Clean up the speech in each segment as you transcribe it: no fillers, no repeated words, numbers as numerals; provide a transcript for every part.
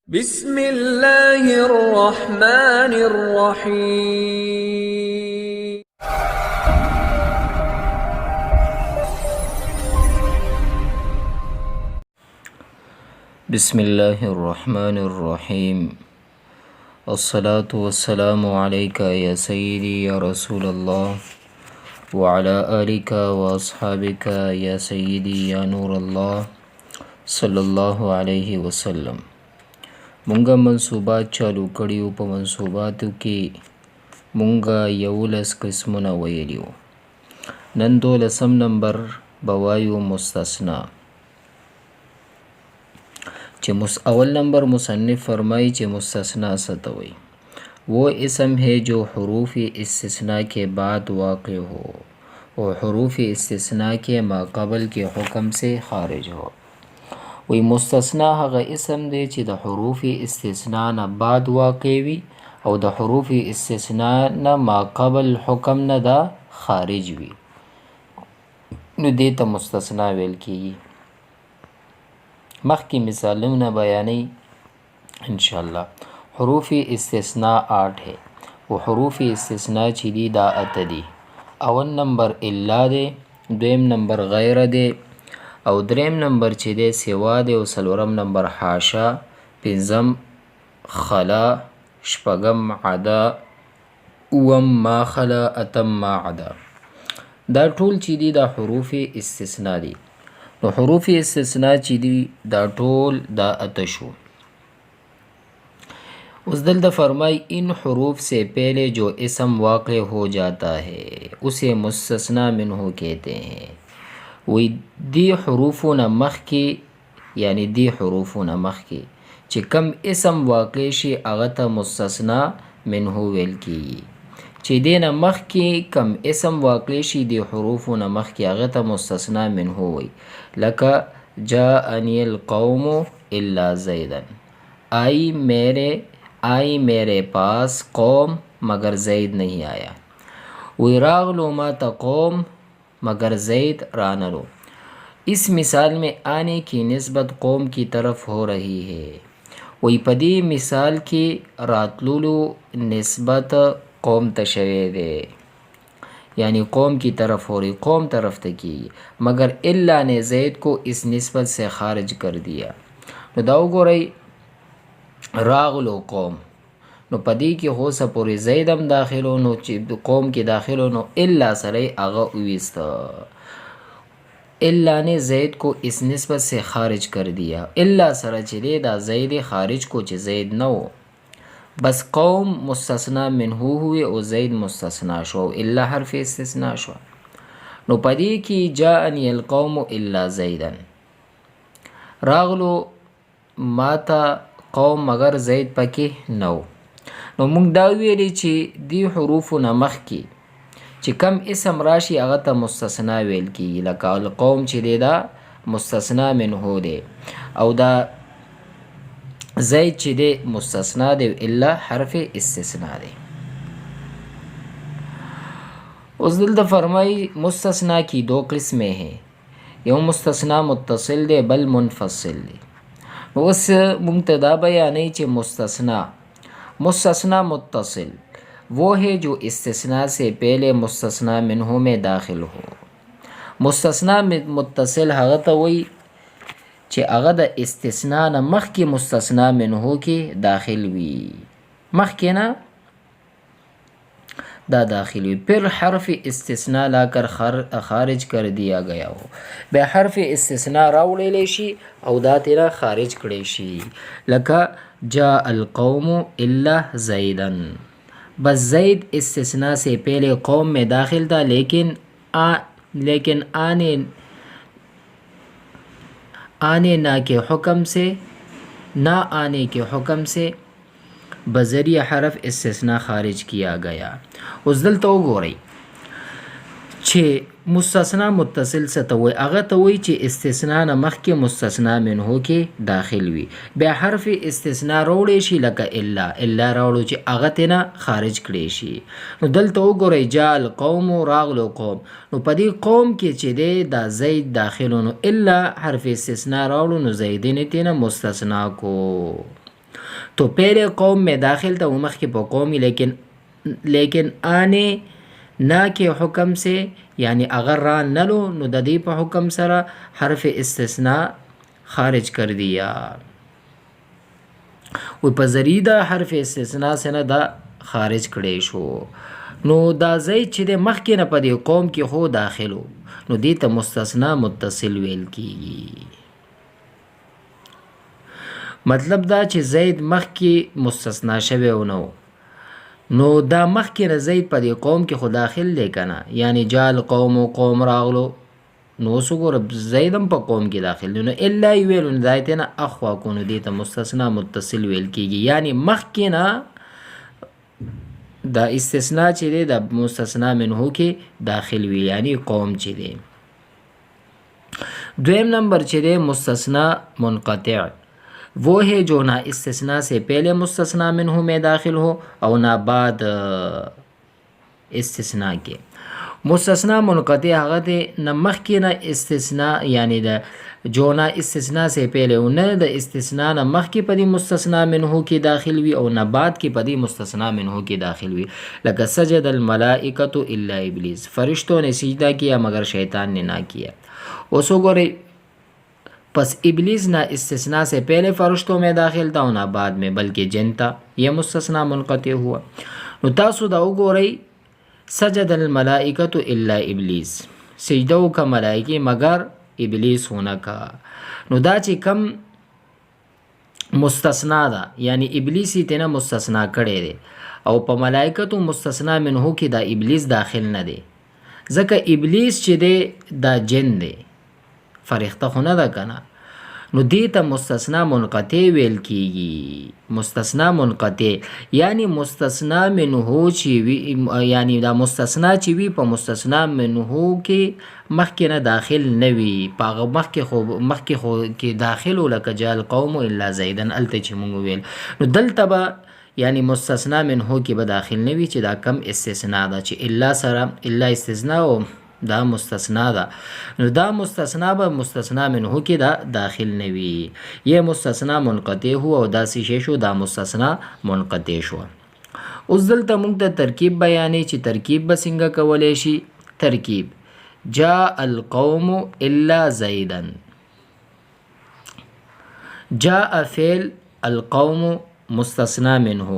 بسم الله الرحمن الرحيم. بسم الله الرحمن الرحيم. الصلاة والسلام عليك يا سيدي يا رسول الله وعلى آلك وأصحابك يا سيدي يا نور الله صلى الله عليه وسلم. مونږه منصوبات چالو کړي وو. په منصوباتو کې مونږه 11 قسمونه ویلي وو. نن 12 نمبر به وایو مستثنا. چې اول نمبر مصنف فرمایي چې مستثنا څه ته وایي؟ وہ اسم ہے جو حروف استثناء کے بعد واقع ہو اور حروف استثناء کے ما قبل کے حکم سے خارج ہو. وی مستثنا هغه اسم دی چې د حروف استثناء نه بعد واقع وي او د حروف استثناء نه ما قبل حکم نه دا خارج وي، نو دې ته مستثنا ویل کیږي. مخکې مثالونه بیانوي ان شاء الله. حروف استثناء 8 ہے. او حروف استثناء چې دي دا 8 دي. اول نمبر الا دی، دویم نمبر غیر دی، او دریم نمبر چې دی سوا دی، او څلورم نمبر حاشا، پنځم خلا، شپږم عدا، اووم ما خلا، اتم ما عدا. دا ټول چې دي دا حروف استثناء دي. نو حروف استثناء چې دي دا ټول دا 8 شو. اوس دلته فرمای ان حروف سے پہلے جو اسم واقع ہو جاتا ہے اسے مستثنا منه کہتے ہیں. وی دی حروفو نه مخکې، یعنی دی حروفو نه مخکې چې کم اسم واقع شي هغه ته مستثنا منه ویل کیږي. چې دې نه مخکې کم اسم واقع شي دی حروفو نه مخکې هغه ته مستثنا منه وي. لکه جاءنی القوم الا زیدا، آئی میرے پاس قوم مگر زید نہیں آیا. وی راغلو ما ته قوم مگر زید رانلو. اس مثال میں آنے کی نسبت قوم کی طرف ہو رہی ہے. وی په دې مثال کې راتللو نسبت قوم ته شوی دی، یعنی قوم کی طرف ہو رہی، قوم طرف ته کیږي. مگر الا نے زید کو اس نسبت سے خارج کر دیا. نو دا وګورئ راغلو قوم، نو په دې کې خو څه پورې زید هم داخلو، نو چې قوم کې داخلو نو الا سره یې هغه وویسته. الا نے زید کو اس نسبت سے خارج کر دیا. الا سره چې دی دا زید خارج کو چې زید نه و، بس قوم مستثنا منه ہوئے او زید مستثنا شو او الا حرف استثنا شو. نو په دې کې جاءنی القوم الا زیدا، راغلو ماته قوم مگر زید پکې نه و. نو موږ دا ویلي چې دې حروفو نه مخکې چې کم اسم راشي هغه ته مستثنا ویل کیږي. لکه القوم چې دی دا مستثنا منه دی، او دا زید چې دی مستثنا دی، الا حرف استثنا دی. اوس دلته فرمایي مستثنا کی دو قسمیں ہیں، یو مستثنا متصل دی بل منفصل دی. نو اوس مونږ ته دا بیانوي چې مستثنا متصل وہ ہے جو استثناء سے پہلے مستثنا منہ میں داخل ہو. مستثنا متصل هغه ته وایي چې هغه د استثناء نه مخکې مستثنا منه کې داخل وي، مخکې نه دا داخل وي. پھر حرف استثناء لا کر خارج کر دیا گیا ہو، بیا حرف استثناء راوړلی شي او دا تیرا خارج کړی شي. لکه جاء القوم الا زیدا، بس زید استثناء سے پہلے قوم میں داخل تھا، لیکن آنے نہ کے حکم سے، نہ آنے کے حکم سے بذریعہ حرف استثناء خارج کیا گیا. اوس دلته وګورئ چې مستثنا متصل څه ته وایي؟ هغه ته وایي چې استثنا نه مخکې مستثنا منه کې داخل وي، بیا حرف استثنا راوړی شي. لکه الا، الا راوړو چې هغه ترې نه خارج کړی شي. نو دلته وګورئ جاء القوم، راغلو قوم، نو په دې قوم کې چې دی دا زید داخل، نو الا حرف استثنا راوړو نو زیدین ترې نه مستثنا کو. تو پهلې قوم مې داخل ته مخکې په قوم، لیکن لیکن آنے نا کې حکم سے، یعنی اگر را نلو نو د دې په حکم سره حرف استثناء خارج کر دیا. و په ذریعه د حرف استثناء سره دا خارج کړی شو. نو دا زید چې د مخکې نه په دې قوم کې خو داخلو، نو دې ته مستثنا متصل ویل کیږي. مطلب دا چې زید مخکې مستثنا شوی و نه، نو دا مخکې نه زید په دې قوم کې خو داخل دی کنه، یعنی جال قوم قوم راغلو، نو اوس وګوره زید هم په قوم کې داخل دی، نو الا یې ویلو، نو دا یې ترې نه اخوا کو، نو دې ته مستثنا متصل ویل کیږي. یعنی مخکې نه دا استثناء چې دی د مستثنا منه کې داخل وي، یعنی قوم چې دی. دویم نمبر چې دی مستثنا منقطع، وہ ہے جو نہ استثناء سے پہلے مستثنا منہ میں داخل ہو او نہ بعد استثناء کې. مستثنا منقطع هغه دی نه مخکې نه استثناء، یعنی د جو نه استثناء سے پہلے او نه د استثناء نه مخکې په دې مستثنا منه کې داخل وي او نه بعد کې په دې مستثنا منه کې داخل وي. لکه سجد الملائکة الا ابلیس، فرشتوں نے سجدہ کیا مگر شیطان نے نہ کیا. اوس وګورئ، پس ابلیس نہ استثناء سے پہلے فرشتوں میں داخل تھا اور نہ بعد میں، بلکہ جن تھا، یہ مستثنا منقطع ہوا. نو تاسو دا وګورئ، سجد الملائکة الا ابلیس، سجده وکړه ملائکې مګر ابلیس ونه کا. نو دا چې کم مستثنا ده، یعنی ابلیس یې ترېنه مستثنا کړی دی، او په ملائکتو مستثنا منه کې دا ابلیس داخل نه دی، ځکه ابلیس چې دی دا جن دی، فرښته خو نه ده کنه. نو دې ته مستثنا منقطع ویل کیږي. مستثنا منقطع یعنی مستثنا منه چې وي، یعنی دا مستثنا چې وي په مستثنا منه کې مخکې نه داخل نه وي، په هغه مخکې خو کې داخل و، لکه جاء القوم الا زیدا هلته چې مونږ وویل، نو دلته به یعنی مستثنا منه کې به داخل نه وي، چې دا کم استثنا ده چې الا سره الا استثنا او دا مستثنا ده، نو دا مستثنا به مستثنا منه کې دا داخل نه وي. یې مستثنا منقطع هو او داسې شی شو، دا مستثنا منقطع شو. اوس دلته موږ ته ترکیب بیانې چې ترکیب به څنګه کولی شي. ترکیب جاء القوم الا زیدا، جاء فعل، القوم مستثنا منه،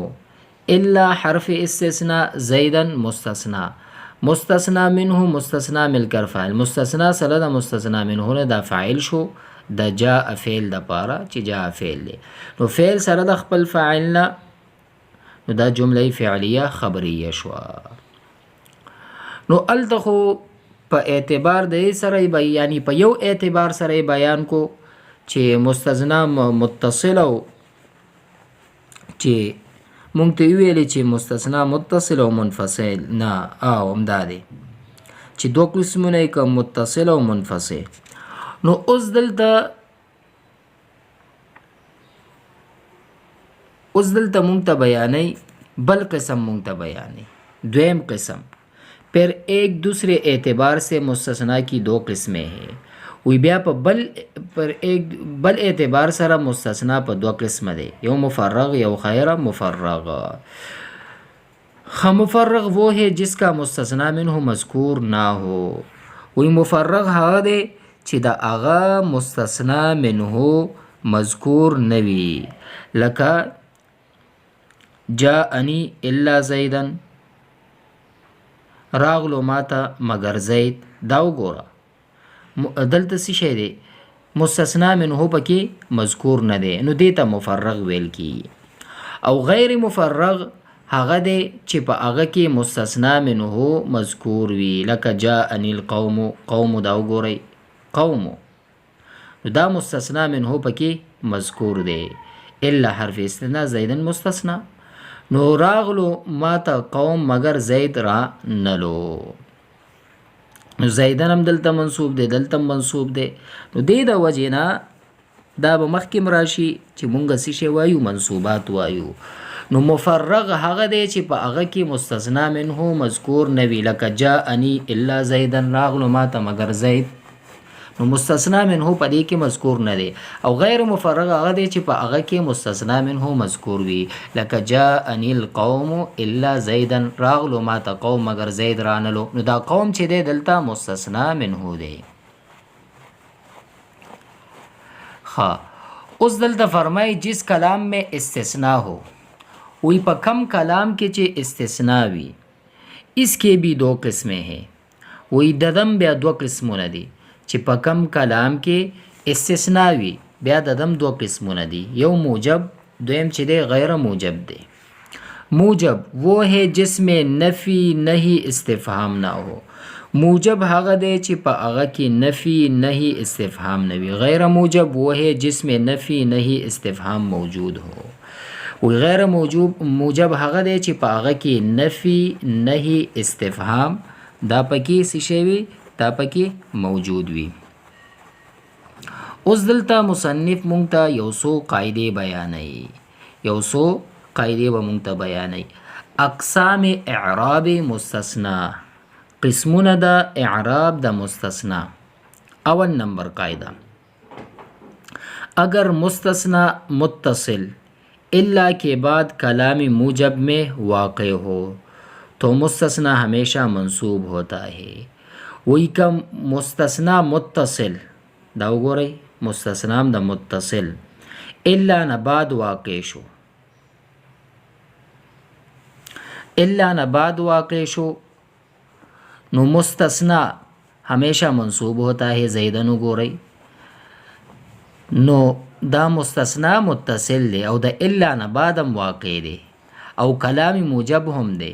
الا حرف استثناء، زیدا مستثنا، مستثنا منه مستثنا مل کر فاعل، مستثنا سره د مستثنا منه نه دا فاعل شو د جاء فعل د پاره چې جاء فعل دی، نو فعل سره د خپل فاعل نه، نو دا جمله فعلیه خبریه شوه. نو هلته خو په اعتبار د سره به، یعنی په یو اعتبار سره بیان کو چې مستثنا متصل او چې مونږ ته ویلې چې مستثنا متصل او منفصل نه، او همدا دی چې دوه قسمونه یې کوم متصل او منفصل. نو اوس دلته مونږ ته بیانې بل قسم، مونږ ته بیانې دویم قسم. پھر ایک دوسرے اعتبار سے مستثنا کی دو قسمیں ہیں. وی بیا په بل پر ایک بل اعتبار سره مستثنا په دوه قسمه دی، یو مفرغ یو غیر مفرغ. خ مفرغ وہ ہے جس کا مستثنا منه مذکور نہ ہو. وی مفرغ هغه دی چې د هغه مستثنا منه مذکور نه وي، لکه جاءني الا زیدا، راغلو ماته مګر زید. دا وګوره دلته څه شی دی؟ مستثنا منه پکې مذکور نه دی، نو دې ته مفرغ ویل کیږي. او غیر مفرغ هغه دی چې په هغه کې مستثنا منه مذکور وي، لکه جاءني القوم، قوم دا وګورئ قوم، نو دا مستثنا منه پکې مذکور دی، الا حرف استثناء زیدا مستثنا، نو راغلو ماته قوم مګر زید را نلو. نو زیدن هم دلته منصوب دی، دلته هم منصوب دی. نو دې د وجې نه دا به مخکې هم راشي چې مونږ څه شی وایو؟ منصوبات وایو. نو مفرغ هغه دی چې په هغه کې مستثنا منه مذکور نه وي، لکه جاءني الا زیدا، راغلو ماته مګر زید. نو مستثنا منه په دې کې مذکور نه دی. او غیر مفرغ هغه دی چې په هغه کې مستثنا منه مذکور وي، لکه جاءنی القوم الا زیدا، راغلو ما ته قوم مګر زید رانلو. نو دا قوم چې دی دلته مستثنا منه دی. ښه، اوس دلته فرمای جس کلام میں استثناء هو، وی په کم کلام کې چې استثناء وي، اس کې بھی دو قسمیں ہیں. وی ددم بیا دوه قسمونه دي، چې په کم کلام کې استثناء وي بیا ددم دوه قسمونه دي، یو موجب، دویم چې دی غیر موجب دی. موجب وہ ہے جس میں نفی نہیں استفهام نه هو. موجب هغه دی چې په هغه کې نفی نهي استفهام نه وي. غیر موجب وہ ہے جس میں نفی نهي استفهام موجود هو. وی غیر موجب هغه دی چې په هغه کې نفی نهي استفهام دا پکې څه شی وي، دا پکې موجود وي. اوس دلته مصنف مونږ ته یو څو قاعدې بیانوي، یو څو قاعدې به مونږ ته بیانوي. اقسام اعراب مستثنا، قسمونه د اعراب د مستثنا. اول نمبر قاعده، اگر مستثنا متصل الا کے بعد کلام موجب میں واقع ہو تو مستثنا ہمیشہ منصوب ہوتا ہے. وی کم مستثنا متصل، دا وګورئ مستثنا د متصل الا نه بعد واقع شو، الا نه بعد واقع شو، نو مستثنا همیشه منصوب ہوتا ہے. زیدن وګورئ، نو دا مستثنا متصل دی او د الا نه بعد هم واقع دی او کلام موجب هم دی.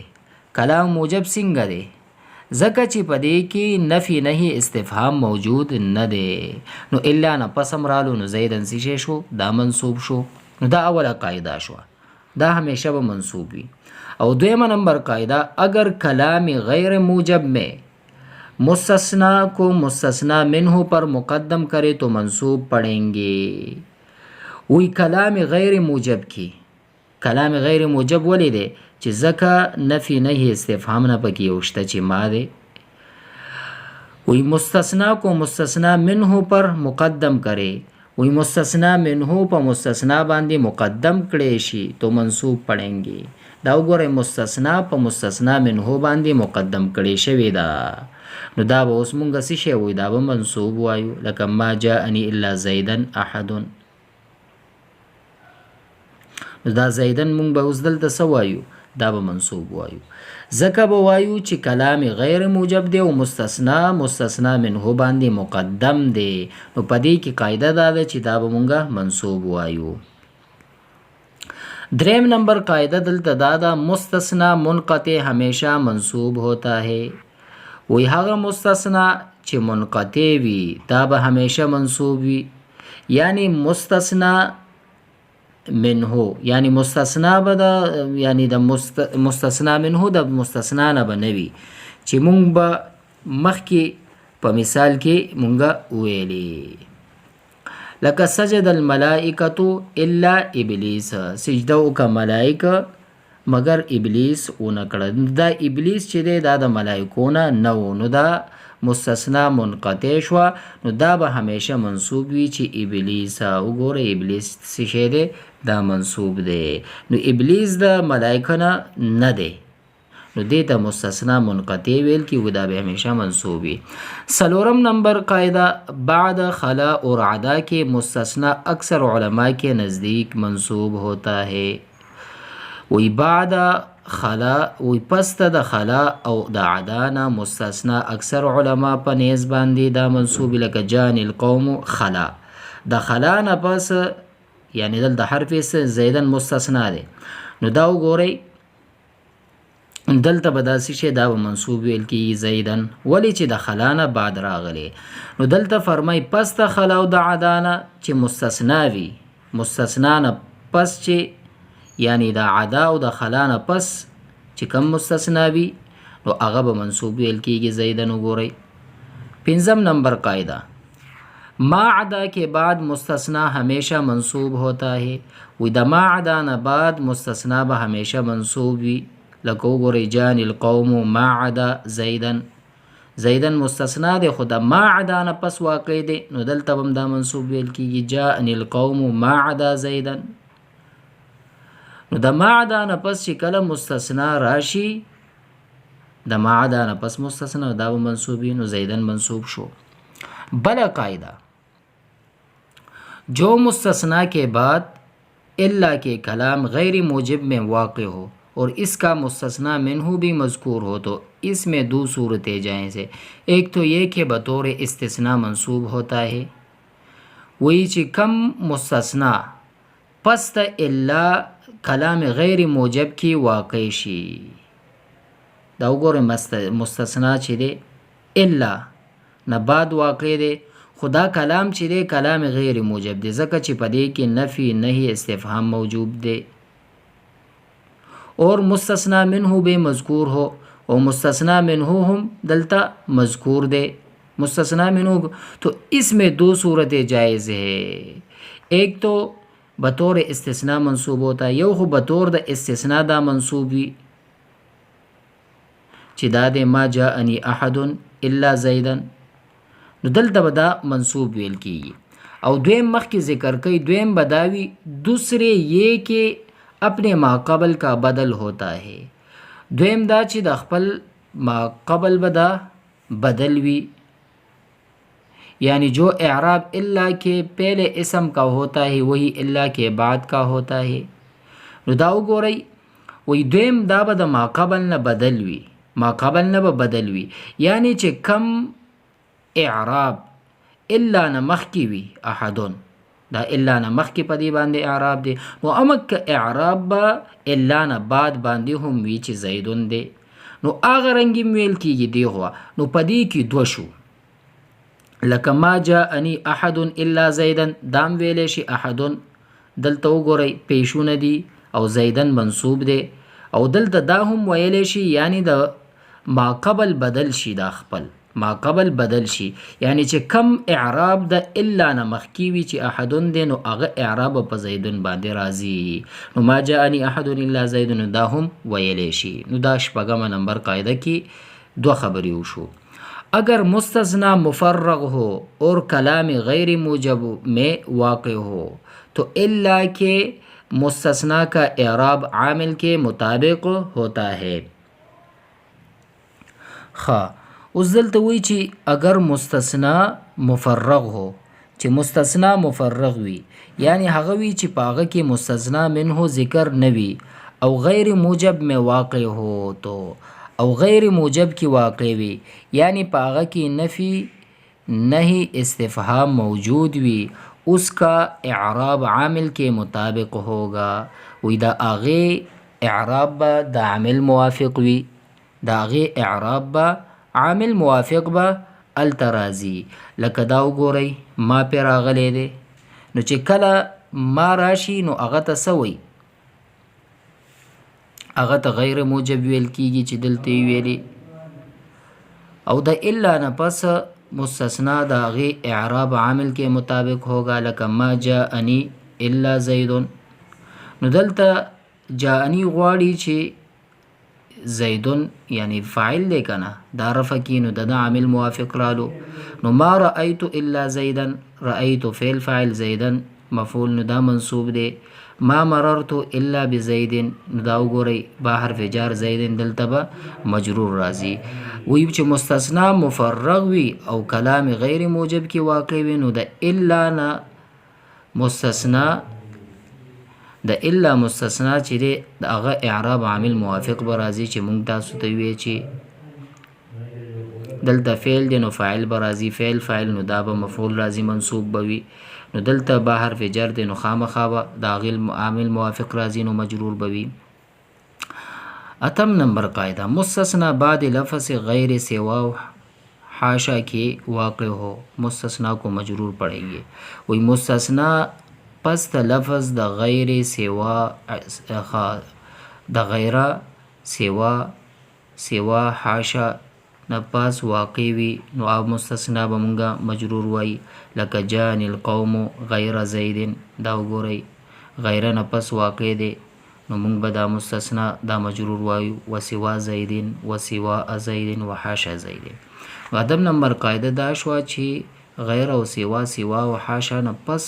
کلام موجب څنګه دی؟ ځکه چې په دې کې نفي نهي استفهام موجود نه دی. نو الا نه پس هم رالو، نو زیدن څه شی شو؟ دا منصوب شو. نو دا اوله قاعده شوه، دا همیشه به منصوب وي. او دویمه نمبر قاعده، اگر کلام غیر موجب میں مستثنا کو مستثنا منه پر مقدم کرے تو منصوب پڑھیں گے. وی کلام غیر موجب کی، کلام غیر موجب ولې دی؟ چې ځکه نفي نهي استفهام نه پکې یو شته چې ما دی. وی مستثنا کو مستثنا منه پر مقدم کرے، وی مستثنا منه په مستثنا باندې مقدم کړی شي تو منصوب پړنګي. دا وګورئ مستثنا په مستثنا منه باندې مقدم کړی شوی ده، نو دا به اوس مونږ څه شی وایو؟ دا به منصوب وایو، لکه ما جاءنی الا زیدا احد. نو دا زیدن مونږ به اوس دلته څه وایو؟ دا به منصوب وایو، ځکه به وایو چې کلام غیر موجب دی او مستثنا مستثنا منه باندې مقدم دی. نو په دې کې قاعده دا ده چې دا به مونږه منصوب وایو. دریم نمبر قاعده دلته دا ده، مستثنا منقطع همیشه منصوب ہوتا ہے. وی هغه مستثنا چې منقطع وي دا به همیشه منصوب وي، یعنی مستثنا منه، یعنی مستثنا به د یعنی د مستثنا منه د مستثنا نه به نه وي، چې مونږ به مخکې په مثال کې مونږ ویلي، لکه سجد الملائکة الا ابلیس، سجده وکړه ملائکه مګر ابلیس ونه کړه. دا ابلیس چې دی دا د ملائکو نه نه و، نو دا مستثنا منقطع شوه، نو دا به همیشه منصوب وي چې ابلیس. وګوره ابلیس څه شی دی؟ دا منصوب دی. نو ابلیس د ملائکه نه نه دی، نو دې ته مستثنا منقطع ویل کیږي، دا به همیشه منصوب وي. څلورم نمبر قاعده، بعد خلا اور عدا کې مستثنا اکثر علما کې نزدیک منصوب ہوتا ہے. وی بعد خلا، وی پسته د خلا او د عدا نه مستثنا اکثر علما په نیز باندې دا منصوب، لکه جان القوم خلا، د خلا نه پس یعنی دلته حرف زیدن مستثنا دی. نو دا وګورئ دلته به داسې شی دا به منصوب ویل کیږي زیدن، ولې چې د خلا نه بعد راغلی. نو دلته فرمای پس د خلا او د عدا نه چې مستثنا وي، مستثنا نه پس چې یعنی د عدا او د خلا نه پس چې کم مستثنا وي نو هغه به منصوب ویل کیږي زیدن. وګورئ پنځم نمبر قاعده، ما عدا کے بعد مستثنا ہمیشہ منصوب ہوتا ہے. وی د ما عدا نه بعد مستثنا به همیشه منصوب وي، لکه وګورئ جان القوم ما عدا زیدن، زیدن مستثنا دی خو د ما عدا نه پس واقع دی، نو دلته هم دا منصوب ویل کیږي، جاءنی القوم ما عدا زیدن. نو د ما عدا نه پس چې کله مستثنا راشي، د ما عدا نه پس مستثنا، دا به منصوب وي، نو زیدن منصوب شو. بله قاعده، جو مستثنا کے بعد الا کے کلام غیر موجب میں واقع ہو اور اس کا مستثنا منہ بھی مذکور ہو تو اس میں دو صورتیں جائز ہے۔ ایک تو یہ کہ بطور استثناء منصوب ہوتا ہے۔ وایي چې کوم مستثنا پس د الا کلام غیر موجب کې واقع شي، دا وګورئ، مستثنا چې دی الا نه بعد واقع دی، خو دا کلام چې دی کلام غیر موجب دی، ځکه چې په دې کې نفي، نهي، استفهام موجود دی، اور مستثنا منه به مذکور هو، او مستثنا منه هم دلته مذکور دی، مستثنا منه، تو اس میں دو صورتیں جائز ہے۔ ایک تو بطور استثناء منصوب ہوتا ہے۔ یو خو بطور د استثناء دا منصوب وي چې دا د ما جاءنی احد الا زیدا، نو دلته به دا منصوب ویل کیږي. او دویم مخکې ذکر کوي، دویم به دا وي، دوسرے یہ کہ اپنے ما قبل کا بدل ہوتا ہے۔ دویم دا چې د خپل ما قبل به دا بدل وي، یعنی جو اعراب الا کے پہلے اسم کا ہوتا ہے، وہی الا کے بعد کا ہوتا ہے۔ نو دا وګورئ، وی دویم دا به د ما قبل نه بدل وي، ما قبل نه به بدل وي، یعنی چې کم اعراب الا نه مخکې وي، احدون دا الا نه مخکې په دې باندې اعراب دی، نو امک اعراب به الا نه بعد باندې هم وي چې زیدون دی، نو هغه رنګ ویل کېږي دی غوا. نو په دې کې دوه شو، لکه ما جاءنی احد الا زیدن، دام ویلی شي احدون. دلته وګورئ، پیشونه دي او زیدن منصوب دی، او دلته دا هم ویلی شي، یعنی د ما قبل بدل شي، دا خپل ما قبل بدل شي، یعنی چې کم اعراب د الا نه مخکې وي چې احدون دی، نو هغه اعراب په زیدون باندې راځي، نو ما جاءنی احد الا زیدن، دا هم ویلی شي. نو دا شپږمه نمبر قاعده کې دوه خبرې وشو. اگر مستثنا مفرغ ہو اور کلام غیر موجب میں واقع ہو تو الا کے مستثنا کا اعراب عامل کے مطابق ہوتا ہے۔ ښه، اوس دلته وایي چې اگر مستثنا مفرغ هو، چې مستثنا مفرغ وي، یعنی هغه وي چې په هغه کې مستثنا منه ذکر نه وي، او غیر موجب میں واقع هو تو، او غیر موجب کې واقع وي، یعنی په هغه کې نفي، نهي، استفهام موجود وي، اس کا اعراب عامل کے مطابق ہوگا۔ وی د هغې اعراب به د عامل موافق وي، د هغې اعراب به عامل موافق به هلته راځي. لکه دا وګورئ، ما پې راغلی دی، نو چې کله ما راشي نو هغه ته څه وایي؟ هغه ته غیر موجب ویل کیږي چې دلته یې ویلي. او د الا نه پس مستثنا د هغې اعراب عامل کې مطابق ہوگا، لکه ما جاءنی الا زید. نو دلته جاءنی غواړي چې زیدون یعنی فاعل دی کنه، دا رفع کی، نو د عامل موافق رالو. نو ما رأیت الا زیدا، رأیت فعل فاعل، زیدا مفعول، نو دا منصوب دی. ما مررت الا بزید، نو دا وګورئ، با حرف جار، زید دلته به مجرور راځي. وی چې مستثنا مفرغ وي او کلام غیر موجب کې واقع وي، نو د الا نه مستثنا، د الا مستثنا چې دی، د هغه اعراب عامل موافق به راځي، چې مونږ تاسو ته وی چې دلته فعل دی نو فاعل به راځي، فعل فاعل، نو دا به مفعول راځي، منصوب به وي. نو دلته با حرف جر دی، نو خامخا به د هغې عامل موافق راځي، نو مجرور به وي. اتم نمبر قاعده، مستثنا بعد لفظ غیر سوا حاشا کے واقع ہو، مستثنا کو مجرور پڑھیں گے۔ وہی مستثنا پس د لفظ د غیر سوا، د غیره، سوا، سوا، حاشا نه پس واقع وي، نو او مستثنا به مونږه مجرور وای، لکه جاءنی القوم غیر زید. دا وګورئ، غیره نه پس واقع دی. نو مونږ به دا مستثنا دا مجرور وایو، وسوا زیدین، وسوا زیدین، وحاشا زیدین. نو ادم نمبر قاعده دا شوه چې غیر او سوا، سوا او حاشا نه پس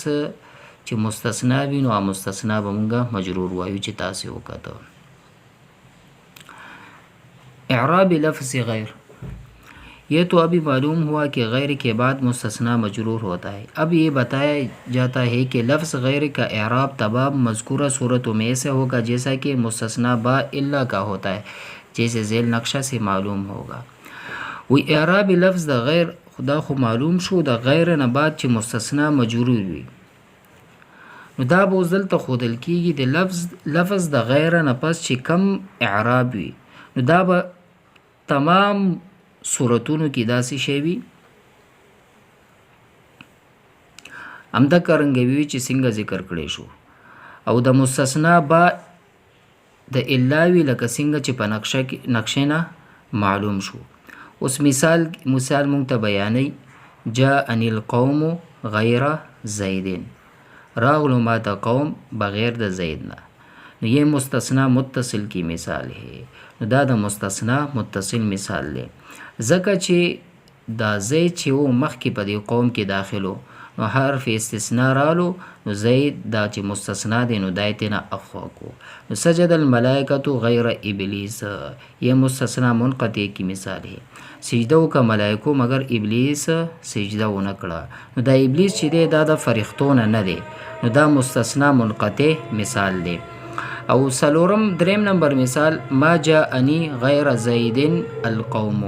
چې مستثنا وي نو مستثنا به مونږ مجرور وایو چې تاسو وکړه. اعراب لفظ غیر، یہ تو ابھی معلوم ہوا کہ غیر کے بعد مستثنا مجرور ہوتا ہے۔ اب یہ بتایا جاتا ہے کہ لفظ غیر کا اعراب تمام مذکورہ صورتوں میں ایسے ہوگا جیسا کہ مستثنا با الا کا ہوتا ہے، جیسے ذیل نقشہ سے معلوم ہوگا۔ وی اعراب لفظ د غیر خدا خو معلوم شو، د غیر نه بعد چې مستثنا مجرور وي نو دا به اوس دلته ښودل کیږي۔ د لفظ د غیر نه پس چې کم اعراب وي نو دا به تمام صورتونو کې داسې شی وي، همدغه رنګه وي چې څنګه ذکر کړی شو، او د مستثنا با د الا وي لکه څنګه چې په نقشه کې نقشې نه معلوم شو۔ اوس مثال مونږ ته بیانوي، جاءني القوم غیر زیدین، راغلو ما ته قوم بغیر د زید نه۔ نو یہ مستثنا متصل کی مثال ہے۔ نو دا د مستثنا متصل مثال دی، ځکه چې دا زید چې و مخکې په دې قوم کې داخل و، نو حرف استثناء رالو، نو زید دا چې مستثنا دی نو دا یې ترې نه اخوا کو۔ نو سجد الملائکة غیر ابلیس، یہ مستثنا منقطع کی مثال ہے۔ سجده وکړه ملائکو مګر ابلیس سجده ونه کړه۔ نو دا ابلیس چې دی دا د فرښتو نه نه دی، نو دا مستثنا منقطع مثال دی۔ او څلورم دریم نمبر مثال، ما جاءني غیر زید القوم،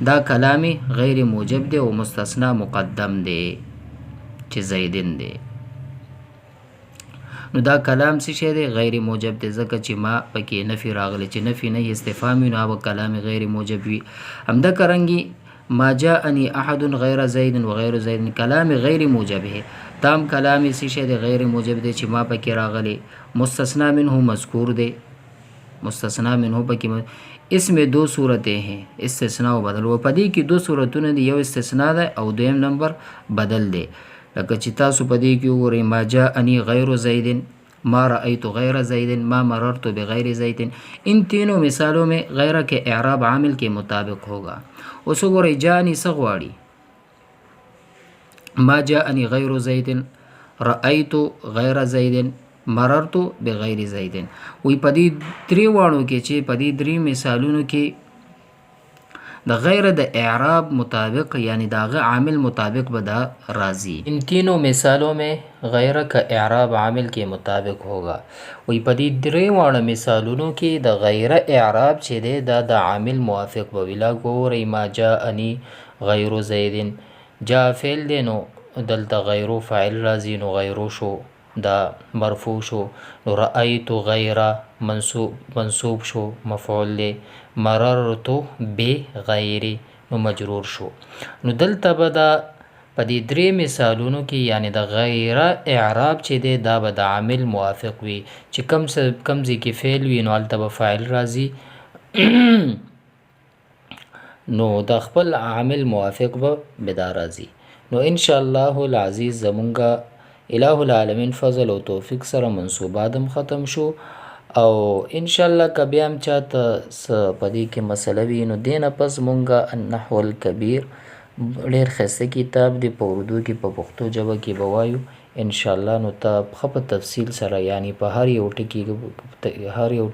دا کلام غیر موجب دی او مستثنا مقدم دی چې زیدن دی۔ نو دا کلام څه شی دی؟ غیر موجب دی، ځکه چې ما پکې نفي راغلی، چې نفي نه استفهام وي نو هغه کلام غیر موجب وي۔ همدغه رنګي ما جاءني احد غیر زید وغیر زید کلام غیر موجب ہے، دا هم کلام څه شی دی؟ غیر موجب دی چې ما پکې راغلی، مستثنا منه مذکور دی، مستثنا منه پکې اس میں دو صورتیں ہیں، استثناء و بدل۔ و په دې کې دو صورتونه دي، یو استثناء ده او دویم نمبر بدل دی۔ لکه چې تاسو په دې کې وګورئ، ما جاءني غیر زید، ما رأيت غیر زید، ما مررت بغیر زید، ان تینوں مثالوں میں غیر کے اعراب عامل کے مطابق ہوگا۔ اوس وګورئ، جاءني څه غواړي؟ ما جاءني غیر زید، رأيت غیر زید، مررت بغیر زید۔ وی په دې درې واړو کې چې په دې درې مثالونو کې د غیر د اعراب مطابق یعنی د هغه عامل مطابق به دا راځي۔ ان تینوں مثالوں میں غیر کا اعراب عامل کے مطابق ہوگا۔ وی په دې درې واړه مثالونو کې د غیر اعراب چې دی دا د عامل موافق به وي۔ لا ګورئ، ما جاءني غیر زید، جاء فعل دی نو دلته غیرو فاعل راځي، نو غیرو شو دا مرفوع شو، نو رأیت غیر منصوب شو مفعول دی، مررت بغیر نو مجرور شو۔ نو دلته به دا په دې درې مثالونو کې یعنی د غیر اعراب چې دی دا به د عامل موافق وي، چې کم ځای کې فعل وي نو هلته به فاعل راځي، نو د خپل عامل موافق به دا راځي۔ نو ان شاء الله العزیز زمونږه الہ العالمین فضل او توفیق سره منصوبات هم ختم شو، او ان شاء الله که بیا هم چاته څه په دې کې مسله وي نو دې نه پس مونږه النحو الکبیر ډېر ښایسته کتاب دی، په اردو کې په پښتو ژبه کې به وایو ان شاء الله۔ نو ته ښه په تفصیل سره یعنی په هر یو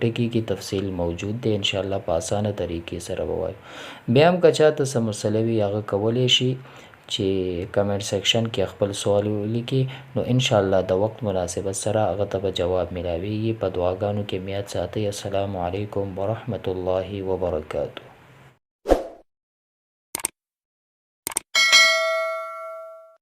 ټکي کې تفصیل موجود دی، ان شاء الله په اسانه طریقې سره به وایو۔ بیا هم که چاته څه مسله وي هغه کولی شي چې کمنټ سیکشن کې خپل سوال ولیکي، نو ان شاء الله د وخت مناسبت سره هغه ته به جواب ملاویږي۔ په دعاګانو کې مې یاد ساتئ۔ السلام علیکم ورحمة الله وبرکاته۔